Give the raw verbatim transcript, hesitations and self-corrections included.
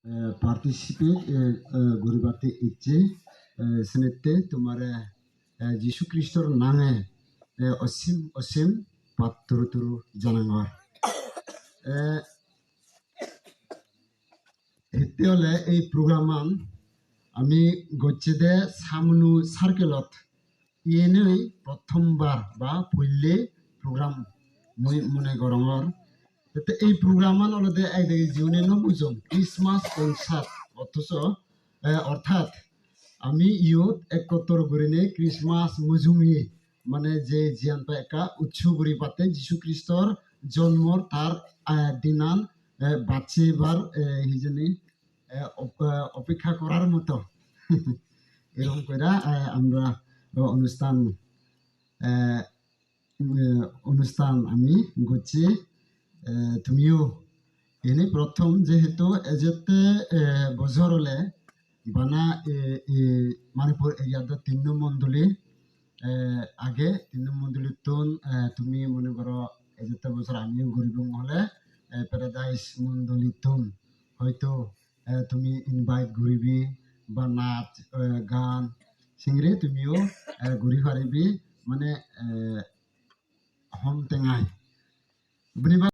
eh, participate, eh, eh, guribatte icche, eh, senette tumare, eh, Jisu Kristor nange, eh, osim osim patturu turu janangor. Eh, hitte ole ei program an ami gocchede Samunu circle ot, iyenoi prothombar ba poille program mui mone gorongor. Te ei program an olode ekdagi jiune no bujong, Christmas concert, othoso, eh, orthat ami iyot ekkottor gurinei Christmas mujungi, mane je jiyan pai ekka utso guri patte Jisu Kristor jonmor tar, eh, dinan, eh, bacchebar, eh, hijeni, eh, op-, eh, opekkha korar moto. Erokom koira, eh, amra, eh, onusthan, eh, eh, onusthan ami gocchi. Eh, tumiyo eni prothom jehetu ejette, eh, bojor ole bana, eh, eh, Manipur area do tinno mondoli, eh, age, tinno mondolittun, eh, tumi mone goro ejette bojor ami guribong ole, eh, Paradise mondolittun hoito, eh, tumi invite guribi ba nach, eh, gan singiri tumiyo, eh, guri paribi, mane, eh, hom tengai. Bini